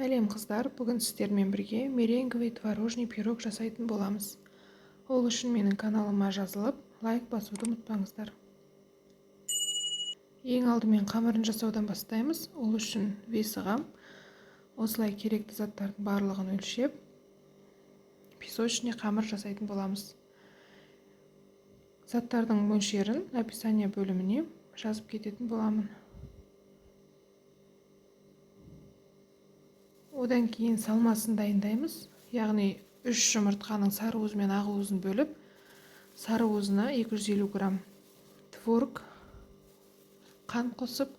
Сәлем қыздар, бүгін сіздермен бірге меренговый творожный пирог жасайтын боламыз. Ол үшін менің каналыма жазылып, лайк басуды ұмытпаңыздар. Ең алдымен қамырын жасаудан бастаймыз. Ол үшін весіға осылай керекті заттардың барлығын өлшеп, песочный қамыр жасайтын боламыз. Заттардың мөлшерін описание бөліміне жазып кететін боламын. Одан кейін салмасын дайындаймыз. Яғни 3 жұмыртқаның сары уызы мен ақ уызын бөліп, сары уызына 250 грамм творог, қант қосып,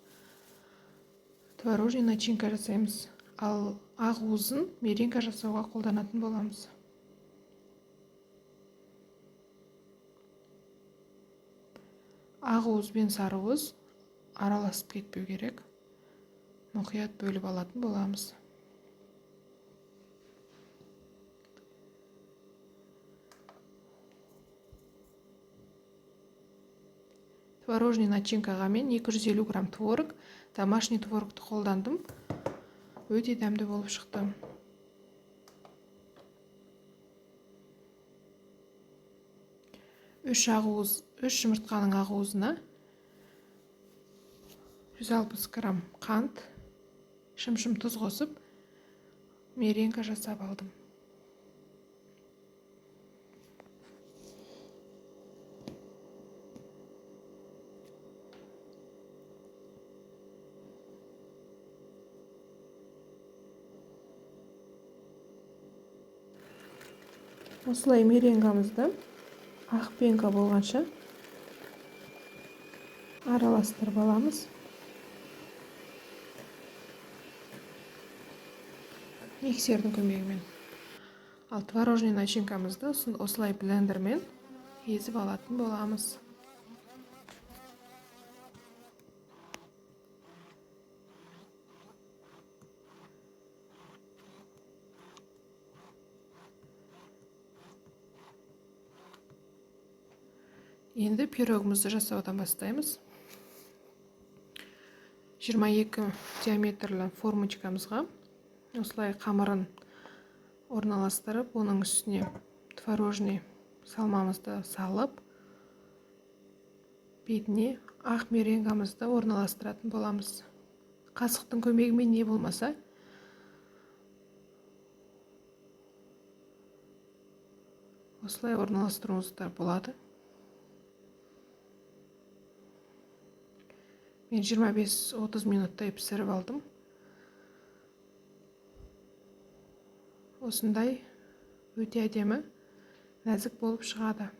творожный начинка жасаймыз. Ал ақ уызын меренга жасауға қолданатын боламыз. Ақ уыз бен сары уыз араласып кетпеу керек. Мұқият бөліп алатын боламыз. Творожный начинкаға мен 250 грамм творог, домашний творогты қолдандым. Өте дәмді болып шықты. Үш ақ уыз, үш жұмыртқаның ақ уызына 160 грамм қант, шымшым тұз қосып, меренга жасап алдым. Осылай меренгамызды ақ пенка болғанша араластырып аламыз. Миксердің көмегімен. Ал творожный начинкамызды осылай блендермен езіп алатын боламыз. Енді пирогымызды жасаудан бастаймыз. 22 диаметрлі формочкамызға осылай қамырын орналастырып, оның үстіне творожный салмамызды салып, бетіне ақ меренгамызды орналастыратын боламыз. Қасықтың көмегімен не болмаса осылай орналастыруыңыздар болады. Мен 25-30 минуттай пісіріп алдым. Осындай өте әдемі, нәзік болып шығады.